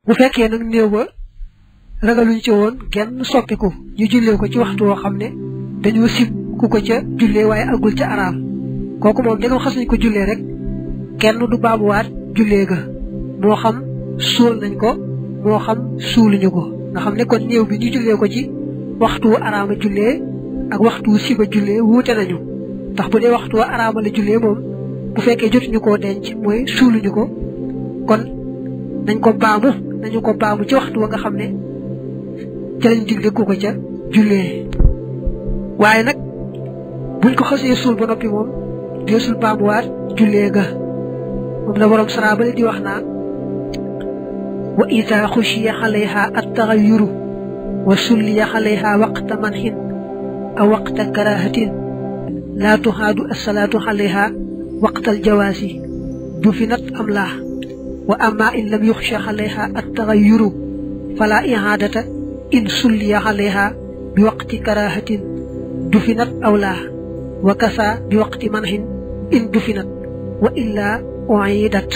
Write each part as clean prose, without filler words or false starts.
bu fekkee nag néew ba ragaluñ ci woon genn soppiku ñu jullee ko ci waxtu woo xam ne dañoo sib ku ko ca jullee waaye agul ca araam kooku moom dañoo xas nañ ko jullee rek kenn du baamuwaat jullee ga moo xam suul nañ ko moo xam suuluñu ko nga xam ne kon néew bi ñu jullee ko ci waxtu wu araama jullee ak waxtu wu siba jullee wuute nañu ndax bu dee waxtu wu araama la jullee moom bu fekkee jotuñu koo denc mooy suuluñu ko kon nañu ko baamu ci waxtu wa nga xam ne ca lañ digle ku ko ca jullee waaye nag buñ ko xasee suul ba noppi moom deesul baamuwaat jullee ga moom la borom saraabale di wax naa wa ida xushiya alayha at-taghayyuru wa sulliya alayha waqta manhin aw waqta karahatin laa tuhaadu as-salaatu alayha waqta al-jawaasi dufinat am laa wa amma in lam yuxsha alayha at-taghayyuru fala ihaadata in sulliya alayha bi waqti karahatin dufinat aw laa wa kasa bi waqti manhin in dufinat wa illa uidat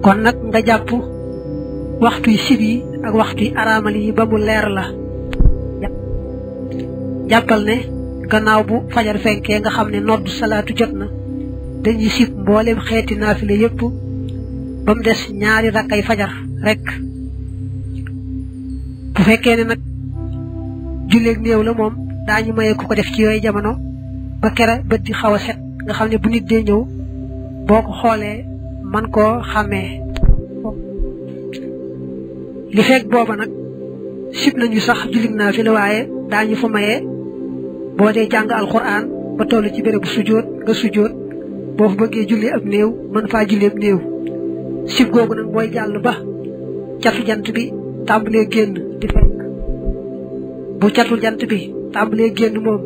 kon nag nga jàpp waxtuy sib yi ak waxtuy araamal yi ba mu leer la jàppal ne gannaaw bu fajar fenkee nga xam ne noddu salaatu jot na dañuy sib mboolem xeeti naafile yépp ba mu des ñaari rakkay fajar rek bu fekkee ne nag julleeg néew la moom daañu maye ku ko def ci yooyu jamono ba kera bët di xaw a set nga xam ne bu nit dee ñëw boo ko xoolee man koo xàmmee li fekk booba nag sib nañu sax jullig naafila waaye daañu fa maye boo dee jàng alxuraan ba toll ci bérébu sujjóot nga sujjóot boo fa bëggee julli ab néew mën faa julli ab néew sib googu nag booy jàll ba catu jant bi tàmbalee génn di fekk bu catul jant bi tàmbalee génn moom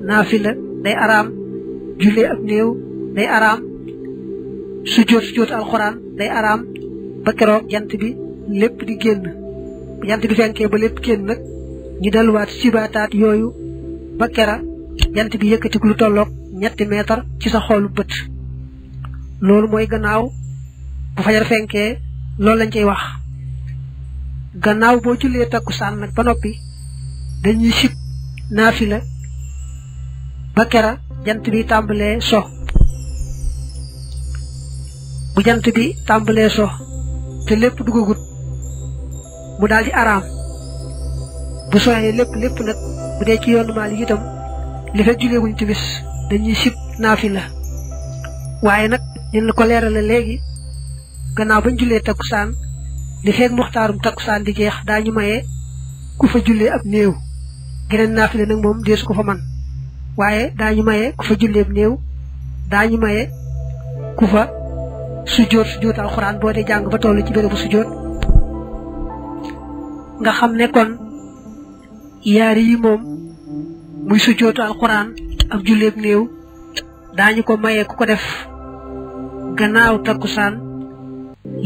naafila day araam julli ab néew day araam sujjóot alxuraan day araam ba keroog jant bi lépp di génn bu jant bi fenkee ba lépp génn nag ñu delluwaat sibaataat yooyu ba kera jant bi yëkkatiku lu tolloog 3 meetar ci sa xoolu bët loolu mooy gannaaw bu fajar fenkee loolu lañ cey wax gannaaw boo jullee takkusaan nag ba noppi dañuy sib naafila ba kera jant bi tàmbalee so bu jant bi tàmbalee so te lépp dugagut mu daal di araam bu soxee lépp nag bu dee ci yoonu Maalik itam li fekk julleeguñ timis dañuy sib naafila waaye nag ñun la ko leerale léegi gannaaw bañ jullee takkusaan li fekk muxtaarum takkusaan di jeex daañu maye ku fa jullee ab néew geneen naafila nag moom deesu ko fa man waaye daañu maye ku fa jullee ab néew daañu maye ku fa sujjóot alxuraan boo dee jàng ba toll ci bérébu sujjóot nga xam ne kon yaari yi moom muy sujjóotu alxuraan ak julleeb néew daañu ko maye ku ko def gannaaw takkusaan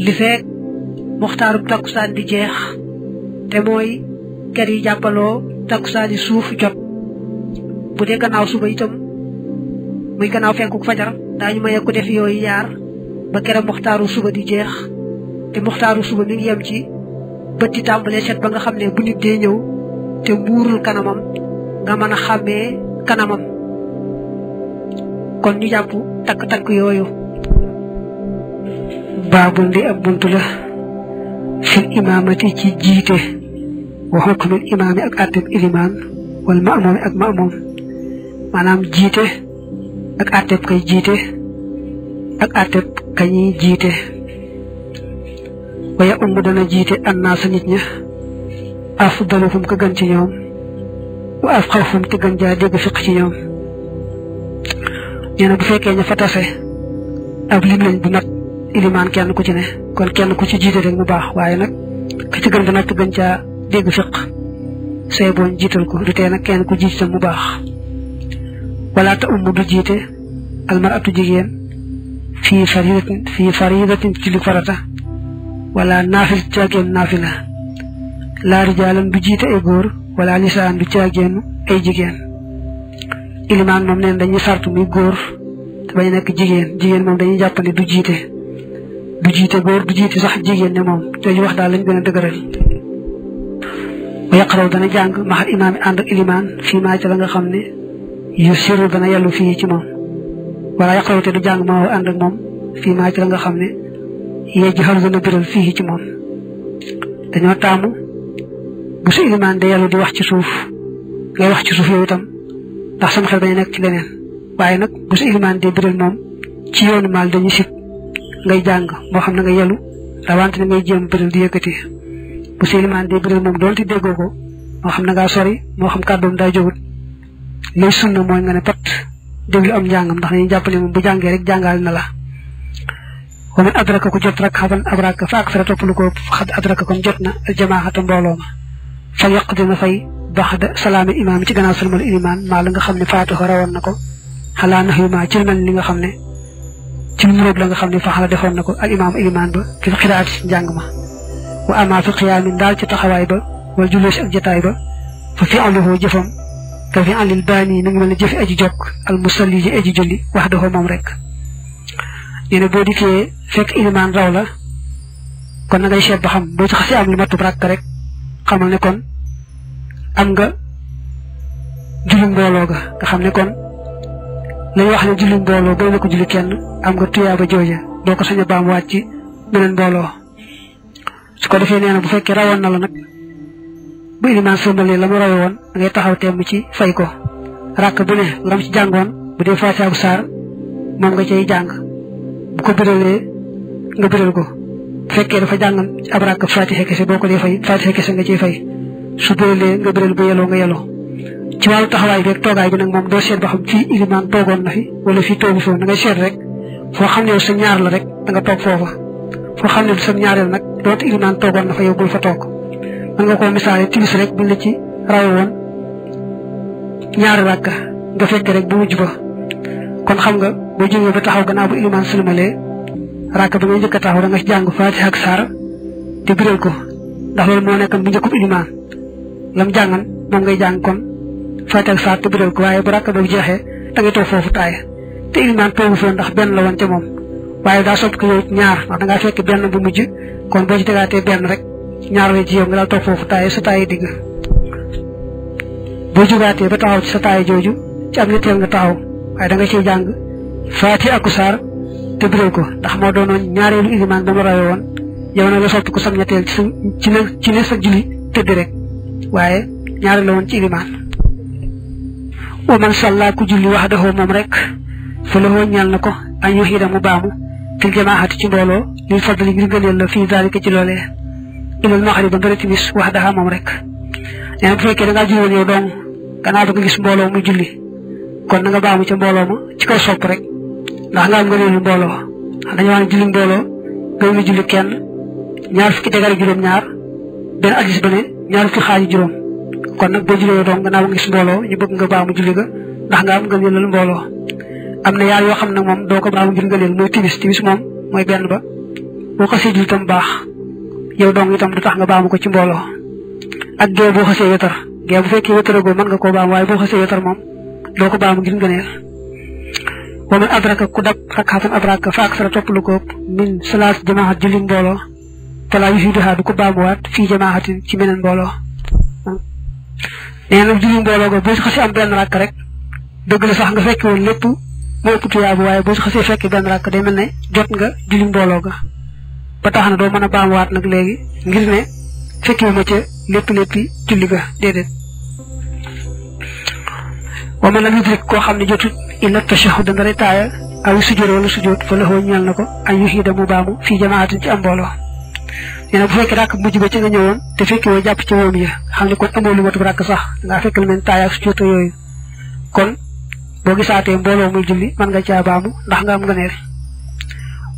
li fekk muxtaarum takkusaan di jeex te mooy ker yi jàppaloo takkusaan yi suuf jot bu dee gannaaw suba itam muy gannaaw fenkuk fajar daañu maye ku def yooyu yaar ba kera muxtaaru suba di jeex te muxtaaru suba mi ngi yem ci bët di tàmbalee set ba nga xam ne bu nit dee ñëw te muurul kanamam nga mën a xàmmee kanamam kon ñu jàpp takk-takk yooyu baabul di ab buntu la fil imaamati ci jiite wa hukmul imaami ak àtteb ilimaan wal ma'muumi ak ma'muum maanaam jiite ak àtteb kay jiite ak àtteb kañi jiite waya dana jiite annaasa nit ña afdaluhum ka gën ci ñoom wa afqahuhum te gën jaa dégg fiq ci ñoom nee na bu fekkee ña fa tase ab lim lañ bu mat ilimaan kenn ku ci ne kon kenn ku ci jiite rek mu baax waaye nag ka ci gën ba nag te gën caa dégg fiq say boon jiital ko du tee nag kenn ku jiite mu baax wala ta du jiite almaratu jigéen fii faridatin ci li farata wala naafil caagéen naafila laa rijaalan du jiite ay góor wala lisaan du caagéen ay jigéen ilimaan moom neen dañuy sartu muy góor te bañ nekk jigéen moom dañuy jàpp ne du jiite du jiite góor du jiite sax jigéen ne moom jooju wax daal lañ gën a dëgëral wa yaqraw dana jàng maxal imaam yi ànd ak ilimaan fii maa ci la nga xam ne yu siru dana yellu fii ci moom wala yaqraw te du jàng maa ànd ak moom fii maa ci la nga xam ne yee jëxal dana biral fii ci moom dañoo taamu bu su ilimaan de yellu di wax ci suuf ngay wax ci suuf yow itam ndax sama xel dañu nekk ci leneen waaye nag bu su ilimaan de biral moom ci yoonu maal dañu sib ngay jàng moo xam ne nga yellu rawante ne ngay jéem biral di yëkkati bu su ilimaan de biral moom doonte déggoo ko moo xam ne ngaa sori moo xam kàddoom daa jógut lay sunna mooy nga ne pat déglu am njàngam ndax dañuy jàpp ne moom bu jàngee rek jàngal na la wa man adraka ko jot rak xaban abraka fa ak sara topp lu ko xad adraka kon jot na aljamaata mbooloo ma fa yàq dina fay baxda salaami imaam ci gannaaw salmal ilimaan maa la nga xam ne faatuxo rawoon na ko xalaa nax yu maa ci mel li nga xam ne ci nuróog la nga xam ne fa xala defoon na ko al imaam ilimaan ba fil xiraat ci njàng ma wa ama fi xiyaamin daal ci taxawaay ba wala julleesi ak jataay ba fa fi aluhu jëfam ka fi alil baani mi ngi mel ne jëfi aji jokk al musalli ji aji julli wax dafa moom rek nee na boo dikkee fekk ilimaan raw la kon na ngay seet ba xam boo ci xasee am lu matub rakk rek xamal ne kon am nga julli mbooloo ga nga xam ne kon lañ wax ne julli mbooloo boo na ko julli kenn am nga tuyaaba jooja doo ko sañ a baam waat ci beneen mbooloo su ko defee nee na bu fekkee rawoon na la nag bu ilimaan sëmbalee la mu rawe woon da ngay taxaw temm ci fay ko rakk bu ne lam ci jàngoon bu dee faatiha bu saar moom nga cay jàng bu ko biralee nga biral ko bu fekkee dafa jàngan ab rakk faatiha kese boo ko dee fay faatiha kese nga ciy fay su biralee nga biral bu yeloo nga yeloo ci wàllu taxawaay bi ak toogaay bi nag moom doo seet ba xam fii ilimaan toogoon na fi wala fii toogu foofu da ngay seet rek foo xam ne sa ñaar la rek da nga toog foofa foo xam ne du sa ñaareel nag doonte ilimaan toogoon na fa yow bul fa toog mën nga koo misaale timis rek buñ la ci rawe woon ñaari rakka nga fekk rek bu mujj ba kon xam nga boo jógee ba taxaw gannaaw bu ilimaan sëlmalee rakka ba ngay njëkk a taxaw da nga ci jàng faatiha ak saar te biral ko ndax loolu moo nekkoon bu njëkkub ilimaan lam jàngan moom ngay jàng kon faatiha ak saar te biral ko waaye bu rakka ba jeexee da ngay toog foofu taaya te ilimaan toogu foofu ndax benn la woon ca moom waaye daa sopp ko yow ñaar ndax da ngaa fekk benn bu mujj kon boo ci tegaatee benn rek ñaar la ci yow nga daal toog foofu taaya sa taaya digg boo jugaatee ba taxaw ci sa taaya jooju ci am ñetteel nga taxaw waaye da nga ciy jàng faatiha ak saar te biral ko ndax moo doonoon ñaareelu ilimaan ba mu rawe woon yow nag la sopp ko sam ñetteel ci ne sa julli tëdd rek waaye ñaare la woon ci ilimaan wa man salla ku julli wax daxoo moom rek fa la ñal na ko añ yuxiida mu baamu fil jamaahati ci mbooloo lil fadli ngir gëneel la fii zalika ci loolee ilal maxrib ba mbëri timis wax daxa moom rek nee na bu fekkee da ngaa julli woon yow dong gannaaw ba nga gis mbooloo muy julli kon na nga baamu ca mbooloo ma ci kaw sopp rek ndax nga am ngëneelu mbooloo dañu wax ne julli mbooloo gën na julli kenn ñaar fukki tegal juróom-ñaar benn addis ba ne ñaar fukki xaaji juróom kon nag boo jullee yow dong gannaaw ba nga gis mbooloo ñu bëgg nga baamu julli ga ndax nga am ngëneelu mbooloo am na yaar yoo xam ne moom doo ko baamu ngir ngëneel mooy timis moom mooy benn ba boo xasee julli tam baax yow dong itam du tax nga baamu ko ci mbooloo ak gee boo xasee wetar gee bu fekkee wetaragoo mën nga koo baamu waaye boo xasee wetar moom doo ko baamu ngir ngëneel wa man adraka ku dab rakxatan abraka fa aksara topp lu ko min salaas jamaaxat julli mbooloo fala yufiiduhaa du ko baamuwaat fii jamaaxatin ci meneen mbooloo nee na julli mbooloo ga boo si xasee am benn rakk rek dëgg la sax nga fekk woon lépp moo ëpp tuyaabu waaye boo si xasee fekk benn rakk day mel ne jot nga julli mbooloo ga ba tax na doo mën a baamuwaat nag léegi ngir ne fekkiwu ma ca léppi julli ga déedéet wa man lam yudrik koo xam ne jotut illa tashahhud dana taaya aw sujjóot wala sujjóot fa laxoo ñeel na ko ay yuxiida mu baamu fii jamaatin ci am mbooloo nee na bu fekkee rakk mujj ba ci nga ñëwoon te fekki woo jàpp ci woom ya xam ne kon amoo lu matub rakk sax ngaa fekk lu mel taaya ak sujjóot yooyu kon boo gisaatee mbooloo muy julli mën nga caa baamu ndax nga am ngëneel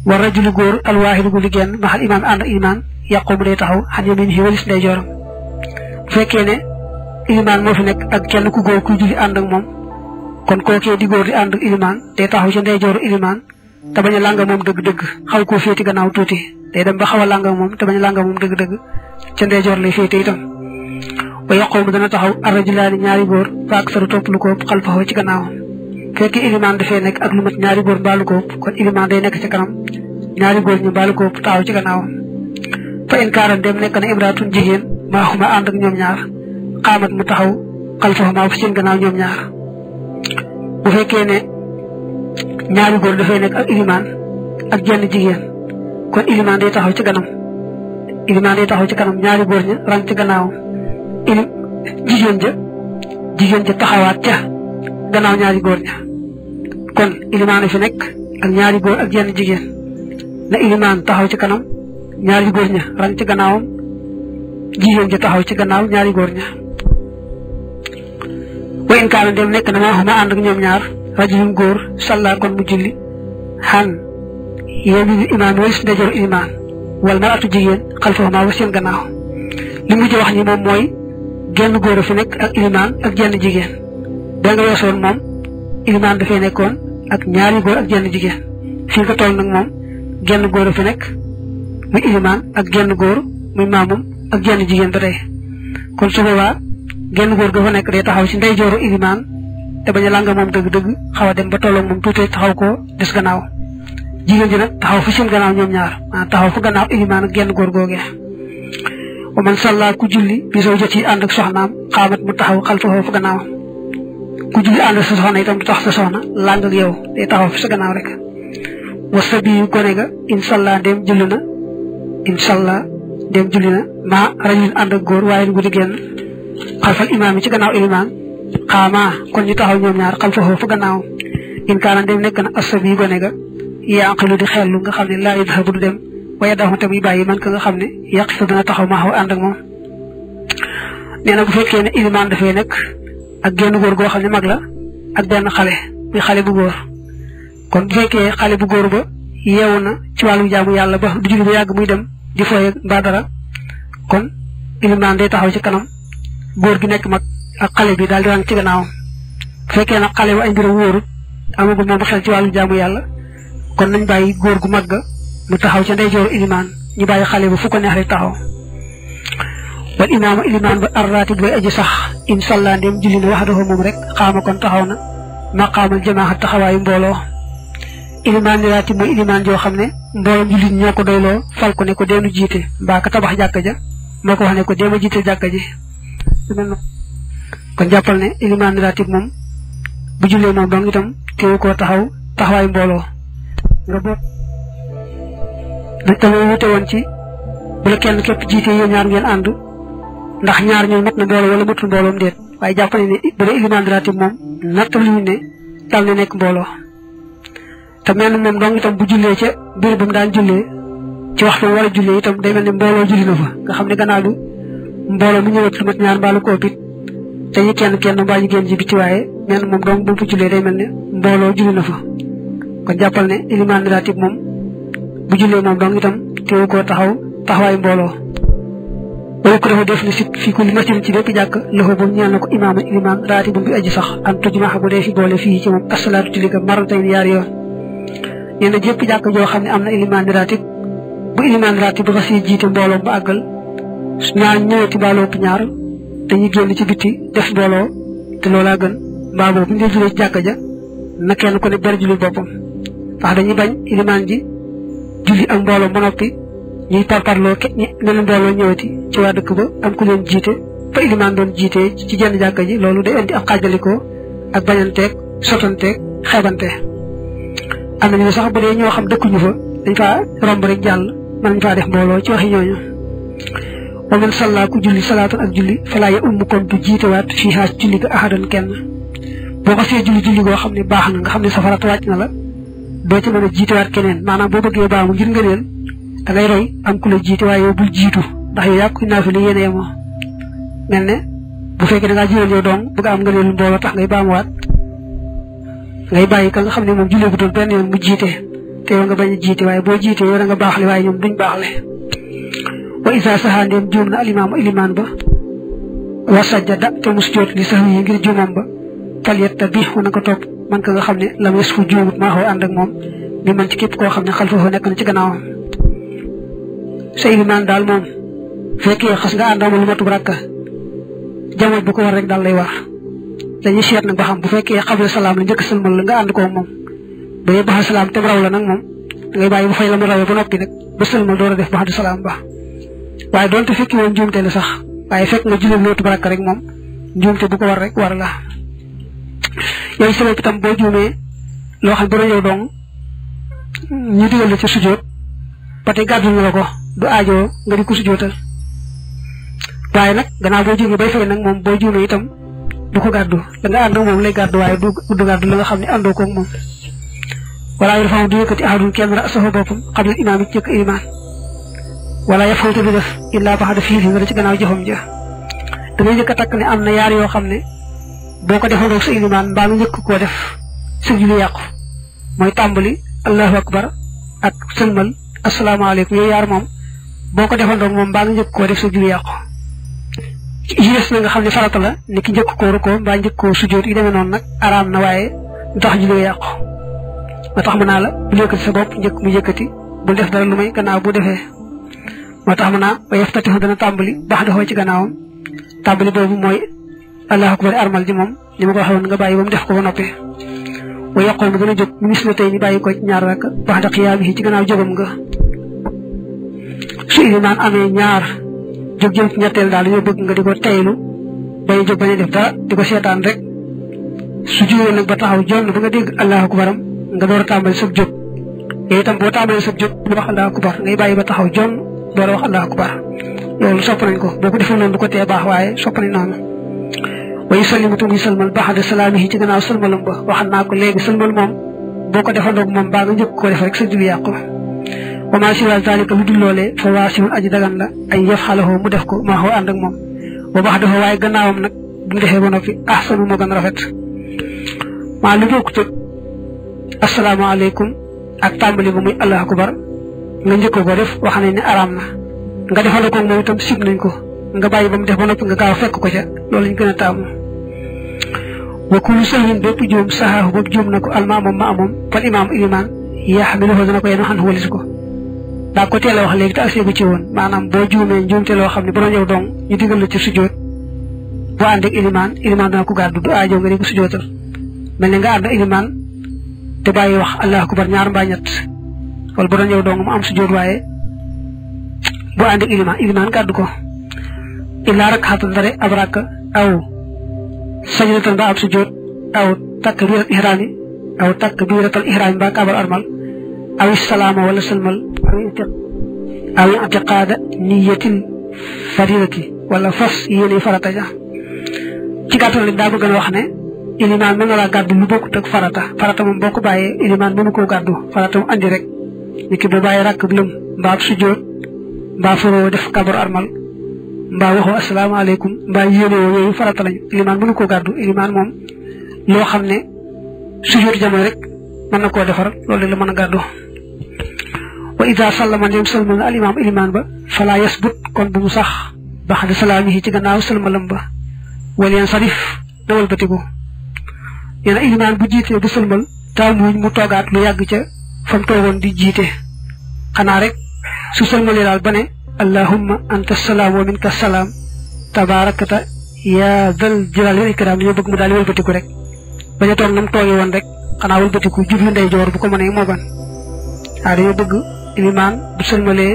war rajulu góor alwaahidu gu liggéen maxal imaam ànd ak imaan yàqoo mu day taxaw xan yamin yi walis nday jooram bu fekkee ne ilimaan moo fi nekk ak kenn ku góor kuy julli ànd ak moom kon kookee di góor di ànd ak ilimaan day taxaw ca ndeyjooru ilimaan te bañ a lànga moom dëgg-dëgg xaw koo féeti gannaaw tuuti day dem ba xaw a lànga moom te bañ a lànga moom dëgg-dëgg ca ndeyjoor lay féete itam ba yàqoo mu dana taxaw arrajulaani ñaari góor fa ak saru topp lu ko xalfaxoo ci gannaawam fekkee ilimaan dafee nekk ak lu mat ñaari góor mbaalu ko kon ilimaan day nekk ca kanam ñaari góor ñu baal ko taxaw ci gannaaw fa in kaaran dem nekk na imraatun jigéen maa xuma ànd ak ñoom ñaar xaamat mu taxaw xalfahumaa fa seen gannaaw ñoom ñaar bu fekkee ne ñaari góor dafay nekk ak ilimaan ak jenn jigéen kon ilimaan day taxaw ci kanam ñaari góor ña rang ci gannaawam jigéen ja taxawaat ca gannaaw ñaari góor ña kon ilimaan a fi nekk ak ñaari góor ak jenn jigéen na ilimaan taxaw ci kanam ñaari góor ña rang ci gannaawam jigéen ja taxaw ci gannaaw ñaari góor ña wa in kaana dem nekk na maa xuma ànd ak ñoom ñaar rajulun góor salla kon mu julli xan yéen imaam walis ndajoor ilimaan wal maratu jigéen xalfahumaa wa seen gannaaw li mujj wax ni moom mooy genn góor a fi nekk ak ilimaan ak jenn jigéen da nga weesoon moom ilimaan dafay nekkoon ak ñaari góor ak jenn jigéen fii nga toll nag moom genn góor a fi nekk muy ilimaan ak genn góor muy maamum ak jenn jigéen ba tey kon su boobaa genn góor ga fa nekk day taxaw ci ndeyjooru ilimaan te bañ a langa moom dëgg-dëgg xaw a dem ba tolloog moom tuuti taxaw ko des gannaaw jigéen ji nag taxaw fa seen gannaaw ñoom ñaar maanaam taxaw fa gannaaw ilimaan ak genn góor googee wa man salla ku julli bi soo jot yi ànd ak soxnaam xaamat mu taxaw xalfahu fa gannaaw ku julli ànd ak sa soxna itam du tax sa soxna làng ak yow day taxaw fi sa gannaaw rek wa sabiyu gone ga insalla ndem julli na maa rajulin ànd ak góor waaye guddi génn xalfal imaam yi ci gannaaw ilimaan xaamaa kon ñu taxaw ñoom ñaar xalfahu fa gannaaw in kaana ndem nekk na asabiyu gone ga yaqilu di xellu nga xam ne laa yadhabu du dem waaye dafa tamit bàyyi man ka nga xam ne yàq sa dana taxaw maa xaw ànd ak moom nee na bu fekkee ne ilimaan dafay nekk ak genn góor goo xam ne mag la ak benn xale muy xale bu góor kon bu fekkee xale bu góor ba yeewu na ci wàllu jaamu yàlla ba du julli ba yàgg muy dem di fooye mbaa dara kon ilimaan day taxaw ci kanam góor gi nekk mag ak xale bi daal di rang ci gannaawam bu fekkee nag xale ba ay mbiram wóorut amagul moom xel ci wàllu jaamu yàlla kon nañ bàyyi góor gu mag ga mu taxaw ca ndeyjooru ilimaan ñu bàyyi xale ba fu ko neex rek taxaw wal imaamu ilimaan ba arraatib bay aji sax insalla ndem julli na waxdahu moom rek xaama kon taxaw na maqaamal jamaaxa taxawaayu mbooloo ilimaan ni raatib mooy ilimaan joo xam ne mbooloom jullit ñoo ko doyloo fal ko ne ko deenu jiite mbaa ka tabax jàkka ja moo ko wax ne ko deema jiite jàkka ji kon jàppal ne ilimaan ni raatib moom bu jullee moom dong itam teewu koo taxaw taxawaayu mbooloo nga boot dañoo wute woon ci bu la kenn képp jiite yéen ñaar ngeen ànd ndax ñaar ñoo mat na mbooloo wala matul mbooloom déet waaye jàpp ne bu dee ilimaan ratib moom nattal ñu ne dal na nekk mbooloo te mel na moom dong itam bu jullee ca biir ba mu daan jullee ci waxtu war a jullee itam day mel ne mbooloo julli na fa nga xam ne gannaaw bi mbooloo mu ñëwat lu mat ñaar mbaalu ko bit te ñu kenn mbaa ñu génn ji biti waaye mel na moom dong bu jullee day mel ne mbooloo julli na fa kon jàppal ne ilimaan ratib moom bu jullee moom dong itam teewu koo taxawaayu mbooloo wala ko dafa def ni sit fii ku li masjid ci bépp jàkk loxo boobu ñeel na ko imaam ilimaan raatibum bi aji sax an tujmaa bu dee fi boole fii ci moom asalaatu julli ga marratay yaar yoon nee na jépp jàkk joo xam ne am na ilimaan raatib bu ilimaan raatib ba xasee jiite mbooloo ba àggal ñaar ñëwati baaloo ëpp ñaar dañuy génn ci bitti def mbooloo te loolaa gën mbaa boobu bu ñu dee jullee ci jàkk ja na kenn ku ne ber julli boppam ndax dañuy bañ ilimaan ji julli ak mbooloo ba noppi ñuy parparloo meneen mbooloo ñëwati ci waa dëkk ba am ku leen jiite fa ilimaan doon jiite ci jenn jàkka ji loolu day indi ak xaajalikoo ak bañanteeg sotanteeg xeebante am nañu ne sax bu dee ñoo xam dëkkuñu fa dañ faa romb rek jàll mën nañ faa def mbooloo ci waxi ñooñu wa man salla ku julli salaatan ak julli falaa ya umm kon du jiitewaat fii xaas julli ga ahadan kenn boo ko see julli goo xam ne baax na nga xam ne safarat wàcc na la doo ci mën a jiitewaat keneen maanaam boo bëggee baamu ngir ngëneel da ngay roy am ku la jiite waaye yow bul jiitu ndax yow yàq naafila yéene yemoo mel ne bu fekkee da ngaa jiwal yow dong bëgg am ngëneelu mbooloo tax ngay baamuwaat ngay bàyyi ka nga xam ne moom jullee bu doon benn yoon mu jiite te yow nga bañ a jiite waaye boo jiite yow da nga baaxle waaye ñoom duñ baaxle wa isa saxaandeem juum na alimaamu ilimaan ba wa sajjada te mus joot li sax yi ngir juumam ba falyetta bi na ko topp man ka nga xam ne lam yes fu juumut maa xoo ànd ak moom mi man ci képp koo xam ne xalfa nekk na ci gannaawam sa ilimaan daal moom fekkee xas nga ànd lu matub rakka jamono bu ko war rek daal lay war dañuy seet nag ba xam bu fekkee xabla salaam la njëkk sëlmal la nga ànd koo moom ba yee baxa salaam te raw la nag moom ngay bàyyi bu fay la mu rawee ba noppi nag ba sëlmal door a def ba'da salaam ba waaye doonte fekki woon njuumte la sax waaye fekk nga julli lootu baraka rek moom njuumte bu ko war rek war la yooyu sama itam boo juumee loo xam ne yow dong ñu digal la ci sujjóot ba tey gàddu ñu la ko du aajoo nga di ko sujjóotal waaye nag gannaaw boo juumee bay fay nag moom boo juumee itam du ko gàddu da nga ànd ak moom lay gàddu waaye du gàddu la nga xam ne àndoo koog moom wala yarfa'u du yëkkati ahadun kenn ra'sahu boppam qabla imaam ci jëkk imaan wala yafawtu du def illaa ba'da fi'lihi nga ci gannaaw jëfam ja da ngay njëkk a takk ne am na yaar yoo xam ne boo ko defandoo sa imaan mbaa nga njëkk koo def sa julli yàqu mooy tàmbali allahu akbar ak sëlmal asalaamaaleykum yooyu yaar moom boo ko defandoo moom mbaa nga njëkk koo def sa julli yàqu yi des na nga xam ne farata la ni ki njëkk koo rukkoo mbaa njëkk koo sujjóot yi demee noonu nag araam na waaye du tax julli yàqu moo tax mën naa la bul yëkkati sa bopp njëkk mu yëkkati bul def dara lu may gannaaw bu defee moo tax mën naa wa yaftatihu dana tàmbali baax daxoo ci gannaawam tàmbali boobu mooy allahu akbar armal ji moom ni ma ko waxee woon nga bàyyi ba mu def ko ba noppi wa yaqoom mu gën a jóg mu mis la tey ni bàyyi ko ñaar rek baax da qiyaamihi ci gannaaw jógam nga su ilimaan amee ñaar jóg jëm ci ñetteel daal dañoo bëgg nga di ko teylu bañ a jóg bañ a def dara di ko seetaan rek su jógee nag ba taxaw jonn ba nga dégg allahu akbaram nga door a tàmbali sab jóg yooyu itam boo tàmbalee sab jóg du wax allahu akbar ngay bàyyi ba taxaw jonn door a wax allahu akbar loolu sopp nañ ko boo ko defee noonu du ko tee baax waaye sopp nañ noonu wa yusallimu te muy sëlmal ba'da salaamihi ci gannaaw sëlmalam ba waxal naa ko léegi sëlmal moom boo ko defandoog moom baa nga njëkk koo def rek sa julli yàqu wa maa siwaa zaalika lu dul loolee fa waasiun aji dagan la ay yaf'alahu mu def ko maa xoo ànd ak moom wa ba'dahu waaye gannaawam nag bu mu defee ba noppi ahsanu moo gën rafet maa lu bokkut ak asalaamaaleykum ak tàmbali ba muy allahu akbar nga njëkk ko def wax nañ ne araam na nga defandoo ko moom itam sib nañ ko nga bàyyi ba mu def ba noppi nga gaaw fekk ko ca loolu lañ gën a taamu wa kullu sahwin bépp juum sahaahu boobu juum na ko almaamum ma amoom fal imaam ilimaan yaxmiluhu dana ko yenu xan walis ko daa ko teel a wax léegi te aseegu ci woon maanaam boo juumee njuumte loo xam ne bu doon yow dong ñu digal la ci sujjóot boo ànd ak ilimaan dana ko gàddu du aajo nga di ko sujjóotal mel ni nga ànd ak ilimaan te bàyyi wax allahu akbar ñaar mbaa ñett wala bu doon yow dong mu am sujjóot waaye boo ànd ak ilimaan gàddu ko illaa rak'atan dara ab rakka aw sajdatan ba ab sujjóot aw takbiratal ihraami ba kabar armal aw salaama wala salmal aw i'tiqaada niyatil faridati wala fas yéene farata ja ci gàttal rek daa bëgg a wax ne ilimaan mën na laa gàddu lu bokkut ak farata moom boo ko bàyyee ilimaan mënu koo gàddu farata mu andi rek nit ki boo bàyyi rakk bu lëm mbaa ab sujjóot mbaa faroo def kabar armal mbaa waxoo asalaamaaleykum mbaa yéene woo yooyu farata lañu ilimaan mënu koo gàddu ilimaan moom loo xam ne sujjóot jamono rek mën na koo defar loolu la mën a gàddu wa ida sallama ndem salmal na al imaam ilimaan ba fala yasbut kon bu mu sax baxda salaamihi ci gannaaw salmalam ba wala yansarif na walbatiku nee na ilimaan bu jiitee bu salmal taamuñ mu toogaat lu yàgg ca fam toogoon di jiite xanaa rek su salmalee daal ba ne allahumma anta salaam wa minka salaam tabaarakata yaa dal jalaali wal ikraam dañoo bëgg mu daal di walbatiku rek bañ a toog nam tooge woon rek xanaa walbatiku jublu ndeyjoor bu ko mënee moo ban waaw dañoo bëgg ilimaan bu sëlmalee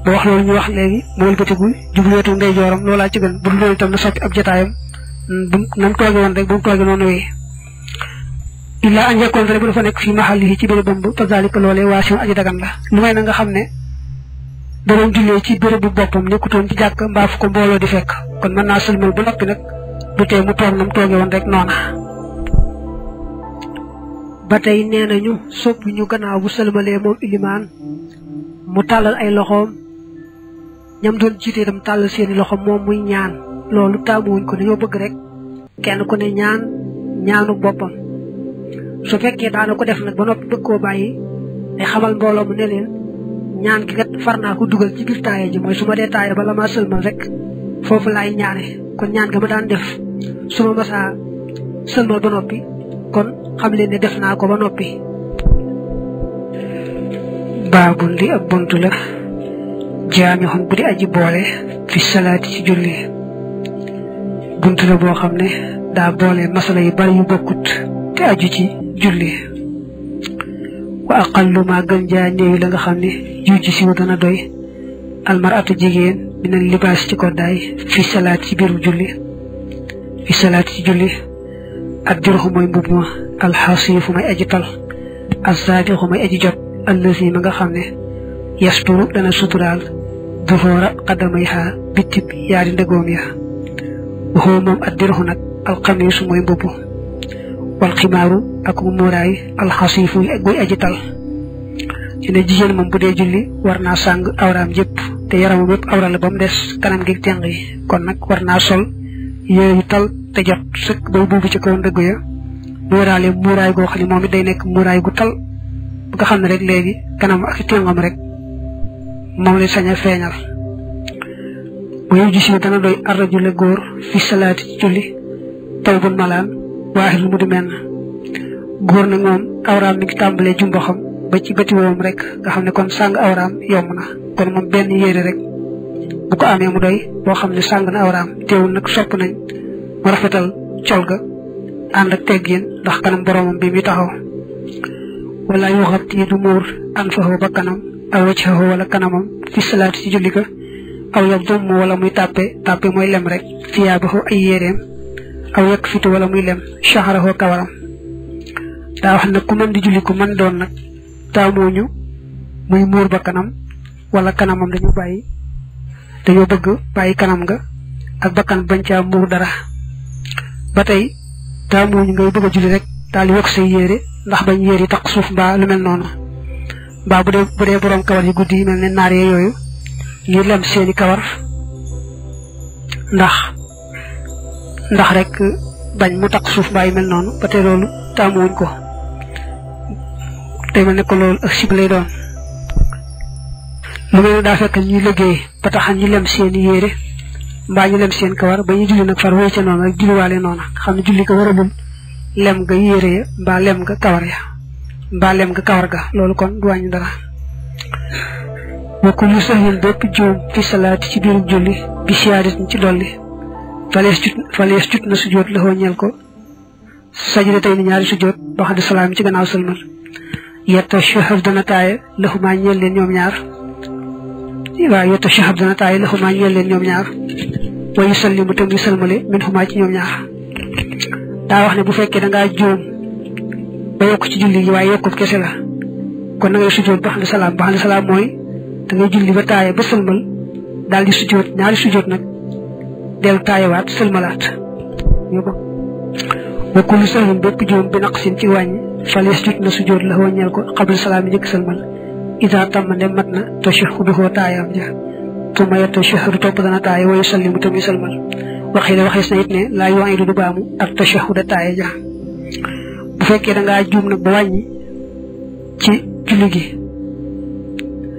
ba wax loolu ñu wax léegi mu walbatiku jublu wetu ndeyjooram loolaa ci gën bu dul loolu itam na soppi ab jotaayam nam tooge woon rek bu mu tooge noonu wéy illaa an yakkoon rek bu dafa nekk fii mahallihi ci bérébam ba fa zalika loolee waasiun aji dagan la lu may na nga xam ne da doon jullee ci bérébu boppam nekkutoon ci jàkk mbaa fu ko mbooloo di fekk kon mën naa sëlmal ba noppi nag du tee mu toog nam tooge woon rek noona ba tey nee nañu sopp ñu gannaaw bu sëlmalee moom ilimaan mu tàllal ay loxoom ñam doon jiite itam tàllal seeni loxoom moom muy ñaan loolu taamuwuñ ko dañoo bëgg rek kenn ku ne ñaanu boppam su fekkee daana ko def nag ba noppi bëgg koo bàyyi day xamal mbooloo mu ne leen ñaan gi kat far naa ko dugal ci biir taaya ji mooy su ma dee taaya bala maa sëlmal rek foofu laay ñaane kon ñaan ga ma daan def su ma masaa sëlmal ba noppi kon xam leen ne def naa ko ba noppi baabul li ab buntu la jaamixun bu di aji boole fi salaati ci julli buntu la boo xam ne daa boole masala yu bari yu bokkut te aju ci julli wa aqallu ma gën jaa néew la nga xam ne yu ci siw dana doy almaratu jigéen min al libaas ci koddaay fi salaat ci biiru julli fi salaat ci julli ak dirxu mooy mbubb ma alxasiifu may aji tal azzaadixu may aji jot allazi ma nga xam ne yasturu dana suturaal dufoora qadamayha bitib yaari ndegoom ya waxoo moom ak dirxu nag alxamiisu mooy mbubb wal ximaaru ak mu muuraay alxasiifu yi guy aji tal ci ne jigéen moom bu dee julli war naa sàng awraam yëpp te yaramam yëpp awra la ba mu des kanam gi teng yi kon nag war naa sol yooyu tal te jot sëkk bay buubu ci kaw ndëggu ya muuraale muuraay goo xam ne moom it day nekk muuraay gu tal bu nga xam ne rek léegi kanam ak tengam rek moom la sañ a feeñal bu yow gis dana doy arrajule góor fi salaati ci julli taw bun malaan waaxit lu mu di mel góor nag moom awraam mi ngi tàmbalee jumboxam ba ci bëti woom rek nga xam ne kon sàng awraam yomb na kon moom benn yére rek bu ko amee mu doy boo xam ne sàng na awraam teewul nag sopp nañ mu rafetal col ga ànd ak teggin ndax kanam boromam bi mi taxaw wala yu xat yi du muur an faxoo ba kanam aw waccaxoo wala kanamam fi salaati ci julli ga aw yab domm wala muy tàppe mooy lem rek fiyaa baxoo ay yéreem aw yekk fitu wala muy lem saxaraxoo kawaram daa wax nag ku mën di julli ku mën doon nag taamooñu muy muur ba kanam wala kanamam dañoo bëgg bàyyi kanam nga ak bakkan bañ caa muur dara ba tey taamooñu ngay bëgg a julli rek daal di yokk say yére ndax bañ yére yi taq suuf mbaa lu mel noonu mbaa bu dee borom kawar yu guddi yi mel ne naar yee yooyu ñu lem seeni kawar ndax rek bañ mu taq suuf mbaa yu mel noonu ba tey loolu taamuwuñ ko tey mel ne ko loolu ak sib lay doon lu mel ne daa fekk ñuy liggéey ba taxan ñu lem seeni yére mbaa ñu lem seen kawar ba ñu julli nag far wéy ca noonu rek julliwaale noonu xam ne julli ko waralul lem nga yére ya mbaa lem nga kawar ya mbaa lem nga kawar ga loolu kon du wàññi dara wa kullu sahwin bépp juum fi salaati ci biirum julli bi siyaadatin ci dolli falees jut na sujjóot la xoo ñeel ko sajda tey ni ñaari sujjóot ba xam ne salaam ci gannaaw sëlmal yetta shahab dana taaye laxumaa ñeel leen ñoom ñaar waaw yetta shahab dana taaye laxumaa ñeel leen ñoom ñaar wa yusallimu tam yu sëlmale min xumaa ci ñoom ñaar daa wax ne bu fekkee da ngaa juum ba yokk ci julli gi waaye yokkut kese la kon na ngay sujjóot ba xam ne salaam mooy da ngay julli ba taaye ba sëlmal daal di sujjóot ñaari sujjóot nag dellu taayewaat sëlmalaat wa kullu sahwin bépp juum bi naqsin ci wàññi falees jut na sujjóot la wàññeel ko xabla salaam yi njëkk sëlmal ida tàmmande mat na tashahuduhu taayaam ja tuma ya tashahhudu topp dana taaye wa yusallimu tam sëlmal waxee la waxees na it ne laa yu'idu du baamu ak tashahuda taaye ja bu fekkee da ngaa juum nag ba wàññi ci julli gi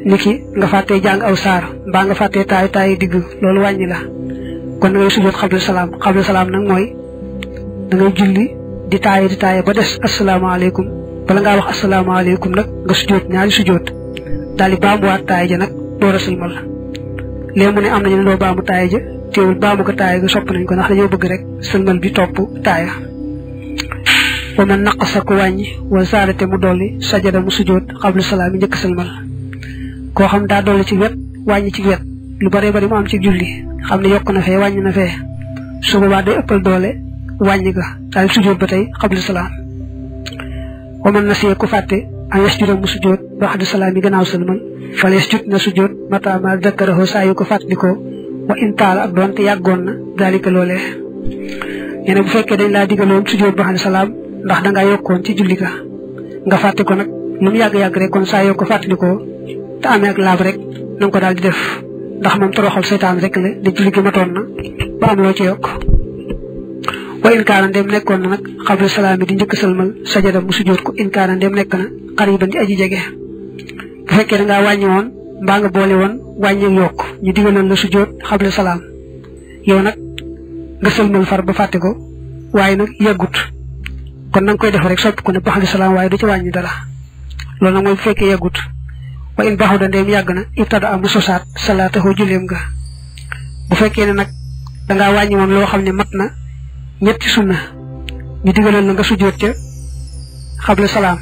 niki nga fàttee jàng aw saar mbaa nga fàttee taaye digg loolu wàññi la kon da ngay sujjóot xabla salaam nag mooy da ngay julli di taaye ba des asalaamaaleykum bala ngaa wax asalaamaaleykum nag nga sujjóot ñaari sujjóot daal di baamuwaat taaye ja nag door a sëlmal léegi mu ne am nañu ne doo baamu taaye ja teewul baamu ko taaye ga sopp nañ ko ndax dañoo bëgg rek sëlmal bi topp taaya wa man naqasa ku wàññi wa zaadate mu dolli sajada mu sujjóot xabla salaam yi njëkk sëlmal koo xam daa dolli ci wet wàññi ci wet lu bare bari mu am ci julli xam ne yokk na fee wàññi na fee su boobaa day ëppal doole wàññi ga daal sujjóot ba tey xabla salaam wa man nasiya ku fàtte an yasjuda mu sujjóot ba'da salaam yi gannaaw sëlmal fal yasjud na sujjóot mata ma dakkarahu saa yu ko fàttalikoo wa in taala ak doonte yàggoon na daalika loolee nee na bu fekkee dañ laa digaloon sujjóot ba'da salaam ndax da ngaa yokkoon ci julli ga nga fàtte ko nag lu mu yàgg-yàgg rek kon saa yoo ko fàttalikoo te amee ak laab rek na nga ko daal di def ndax moom toroxal seytaan rek la da julli gi matoon na ba am loo ci yokk wa in kaana ndem nekkoon na nag xabla salaam yi di njëkk sëlmal sajada mu sujjóot ko in kaana ndem nekk na xariban di aji jege bu fekkee da ngaa wàññi woon mbaa nga boole woon wàññi yokk ñu digaloon la sujjóot xabla salaam yow nag nga sëlmal far ba fàtte ko waaye nag yeggut kon na nga koy def rek sopp ko ne baxda salaam waaye du ci wàññi dara loolu nag mooy bu fekkee yeggut wa in baxu da ndeem yàgg na ibtada amu sosaat salaatahu julleem nga bu fekkee ne nag dangaa wàññi woon loo xam ne mat na ñetti sunna ñu digaloon la nga sujjóot ca xabla salaam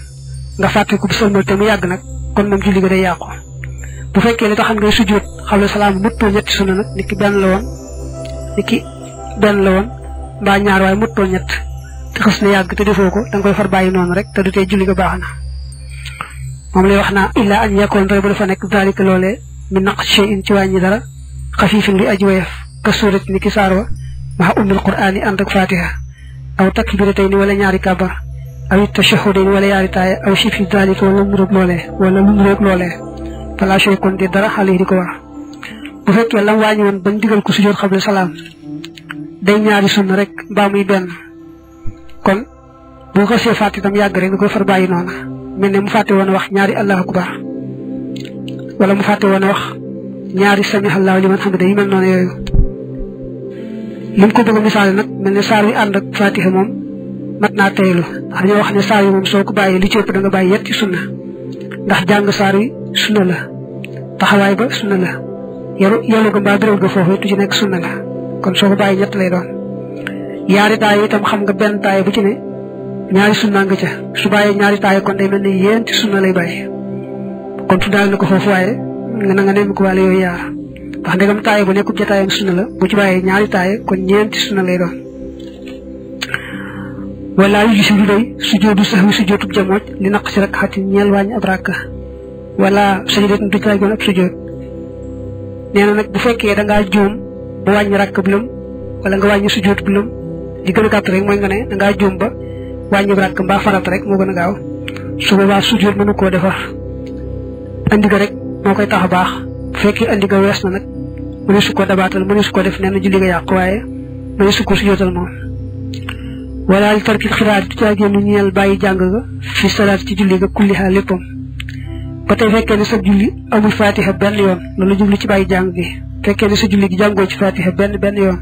nga fàtte ko bu sëlmal te mu yàgg nag kon moom julli ga day yàqu bu fekkee li taxam ngay sujjóot xabla salaam muttoo ñetti sunna nag niki benn la woon mbaa ñaar waaye muttoo ñett te xës na yàgg te defoo ko da nga koy far bàyyi noonu rek te du tee julli ga baax na moom lay wax naa illa an yakoon rek bu dafa nekk daalika loolee mi naq shay'in ci wàññi dara xafiifin luy aji woyof ka suurat ni ki saar wa maxa ummil qur'aan yi ànd ak fatiha aw takbiratayni wala ñaari kabar aw tashahhudayni wala yaari taaya aw shifi daalika wala lu muroog loolee fala shay kon di dara xale yi di ko war bu fekkee lam wàññi woon bañ digal ko sujjóot xabla salaam day ñaari sunna rek mbaa muy benn kon bu ko xasee fàtte itam yàgg rek da koy far bàyyi noona mel ne mu fàtte woon a wax ñaari allahu akbar wala mu fàtte woon a wax ñaari samihallahu liman hamida yi mel noonu yooyu lim ko bëgg a misaale nag mel ne saar wi ànd ak fatiha moom mat naa teylu ndax dañoo wax ne saar wi moom soo ko bàyyee li ci ëpp da nga bàyyi yetti sunna ndax jàng saar wi sunna la taxawaay ba sunna la yelu ga mbaa biral ga foofu tu ci nekk sunna la kon soo ko bàyyi ñett lay doon yaari taay itam xam nga benn taay bu ci ne ñaari sunna nga ca su bàyyee ñaari taay kon day mel ne yéenti sunna lay bàyyi kon tuddaal na ko foofu waaye na nga nemmi ko wàlle yooyu yaar ndax ndegam taay bu nekkul jataayam sunna la bu ci bàyyee ñaari taay kon ñeenti sunna lay doon wala yu gisi du doy sujjóotu sahwi sujjóotub jamooj li naq si rek xati ñeel wàññi ab rakka wala sajidat du caay goon ab sujjóot nee na nag bu fekkee da ngaa juum ba wàññi rakk bu lëm wala nga wàññi sujjóot bu lëm li gën a gàtt rek mooy nga ne da ngaa juum ba wàññi rakk mbaa farat rek moo gën a gaaw su boobaa sujjóot mënu koo defar andi ga rek moo koy tax a baax bu fekkee andi ga wees na nag mëne su ko dabaatal mëne su ko def nee na julli ga yàq waaye mëne su ko sujjóotal moom wala li tarkil xiraat du caa génn ñeel bàyyi jàng ga fi salaat ci julli ga kulliha léppam ba tey fekkee ne sa julli amul fatiha benn yoon loolu jublu ci bàyyi jàng gi fekkee ne sa julli gi jàngoo ci fatiha benn yoon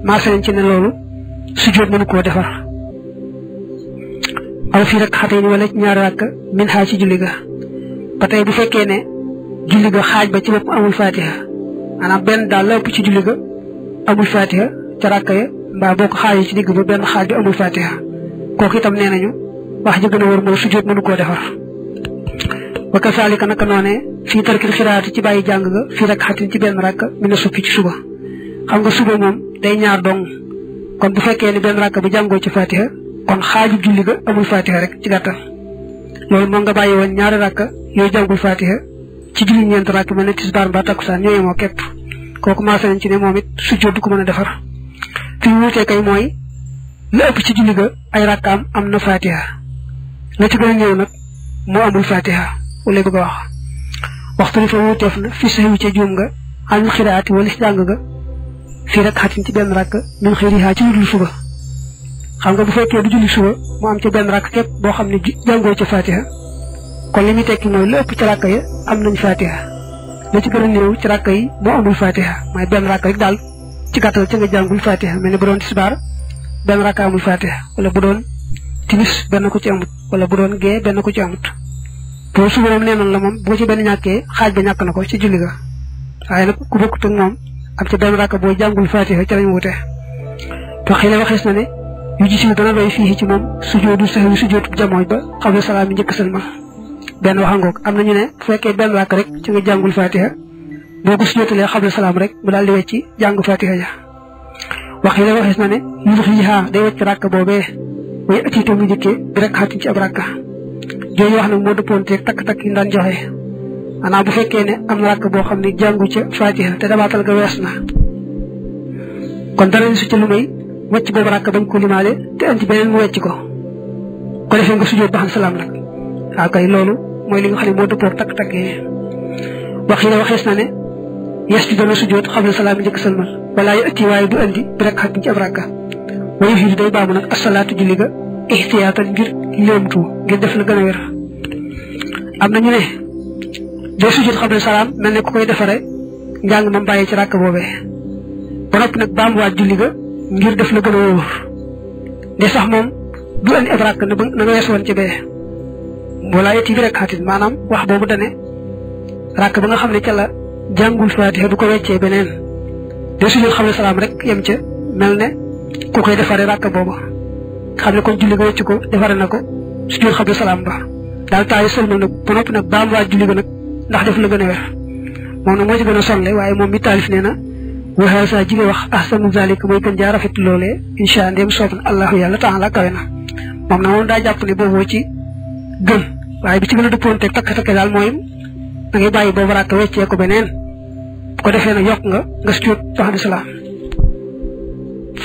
maase nañ ci ne loolu sujjóot mënu koo defar aw fii rek xatee ni wala ñaari rakk min xaa ci julli ga ba tey bu fekkee ne julli ga xaaj ba ci bopp amul fatiha maanaam benn daal la ëpp ci julli ga amul fatiha ca rakk ya mbaa boo ko xaajee ci digg ba benn xaaj bi amul fatiha kooku itam nee nañu wax ji gën a wër mooy sujjóot mënu koo defar wa kasaalika naka noonee fii tarkil xiraati ci bàyyi jàng ga fii rek xatin ci benn rakk mi na suppi ci suba xam nga suba moom day ñaar dong kon bu fekkee ne benn rakk bi jàngoo ci fatiha kon xaaju julli ga amul fatiha rek ci gàttal loolu moom nga bàyyi woon ñaari rakk yooyu jàngul fatiha ci julli ñeent rakk mel ne tisbaar mbaa takkusaan ñooy moo képp kooku maase nañ ci ne moom it sujjóot du ko mën a defar fi mu wutee kay mooy la ëpp ci julli ga ay rakkaam am na fatiha la ci gën a ñëw nag moo amul fatiha wala bëgg a wax waxtu li fa wuteef na fi saxi ca juum nga anul xiraati wala si jàng ga fii rek xatin ci benn rakk min xëyrihaa ci ludul suba xam nga bu fekkee du julli suba mu am ca benn rakk képp boo xam ne jàngoo ca fatiha kon li muy tekki mooy la ëpp ci rakk ya am nañ fatiha la ci gën a néew ci rakk yi moo amul fatiha mooy benn rakk rek daal ci gàttal ca nga jàngul fatiha mel ne bu doon tisbaar benn rakk amul fatiha wala bu doon timis benn ko ci amut wala bu doon gee benn ko ci amut boo suba moom nee noonu la moom boo ci benn ñàkkee xaaj ba ñàkk na ko ci julli ga waaye nag ku bokkut ak moom am ci benn rakk boo jàngul fatiha ca lañ wute te xëy na waxees na ne yu gis yi dana doy fii ci moom sujjóotu sahwi sujjóotu jamooy ba xabla salaam yi njëkk sëlma benn waxangoog am nañu ne bu fekkee benn rakk rek ci nga jàngul fatiha boo ko sujjóotalee xabla salaam rek mu daal di wecci jàng fatiha ja wax yi la waxees na ne yul xiixaa day wecc rakk boobee way atiito mu njëkkee bi rek xatin ci ab rakka jooju wax nag moo dëppoonteeg takk-takk yi daan joxe maanaam bu fekkee ne am na rakk boo xam ne jàngu ca fatiha te dabaatal ga wees na kon danañ su ca lu may wecc boobu rakk bañ ko limaale te andi beneen mu wecc ko defee nga sujjóot ba xam salaam nag waaw kay loolu mooy li nga xam ne moo dëppoog takk-takk yi wax yi la waxees na ne yes bi dana sujjóot xabla salaam yi njëkk sëlmal wala yu ëtti waaye du andi bi rek xatin ci ab rakka wayu xiidu day baamu nag asalaatu julli ga ixtiyaatan ngir léemtu ngir def la gën a wér am na ñu ne day sujjóot xabla salaam mel ne ku koy defare njàng mam bàyyee ci rakk boobee ba noppi nag baamuwaat julli ga ngir def la gën a wóor de sax moom du andi ab rakk na nga wees woon ci bee wala yetti bi rek xatin maanaam wax boobu dane rakk ba nga xam ne ca la jàngul fatiha du ko weccee beneen day sujjóot xabla salaam rek yem ca mel ne ku koy defare rakk boobu xam ne kon julli ga wecc ko defare na ko sujjóot xabla salaam ba daal taayu sëlmal nag ba noppi nag baam waa julli ga nag ndax def la gën a wér moom nag moo ci gën a sonle waaye moom mi taalif nee na waxee sa jile wax ahsanu zalika mooy gën jaa rafet loolee incha ndéem soob na allahu yàlla taala kawe na moom nag moom daa jàpp ne booboo ci gën waaye bi ci gën a dëppoon teg takk daal mooy da ngay bàyyi boobu rakk weccee ko beneen bu ko defee nag yokk nga sujjóot baxdi salaam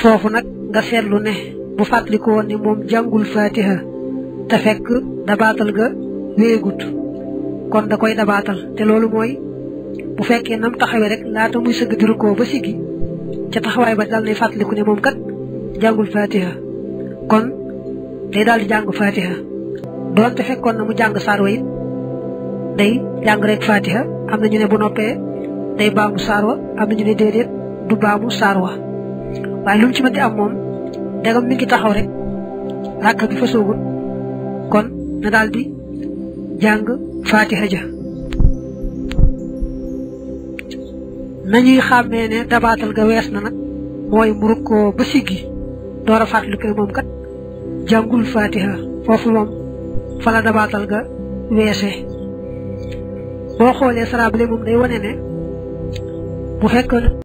foofu nag nga seetlu ne bu fàttaliku woon ne moom jàngul fatiha te fekk dabaatal ga wéegut kon da koy dabaatal te loolu mooy bu fekkee nam taxawee rek laata muy sëgg di rukkoo ba siggi ca taxawaay ba daal nay fàttaliku ne moom kat jàngul fatiha kon day daal di jàng fatiha doonte fekkoon na mu jàng saar wa it day jàng rek fatiha am na ñu ne bu noppee day baamu saar wa am na ñu ne déedéet du baamu saar wa waaye lu mu ci mën di am moom dagam mi ngi taxaw rek rakk bi fa soogut kon na daal di jàng fatiha ja nañuy xàmmee ne dabaatal ga wees na nag mooy mu rukkoo ba siggi door a fàttaliku ne moom kat jàngul fatiha foofu moom fa la dabaatal ga weesee boo xoolee sarabale moom day wane ne bu fekkoon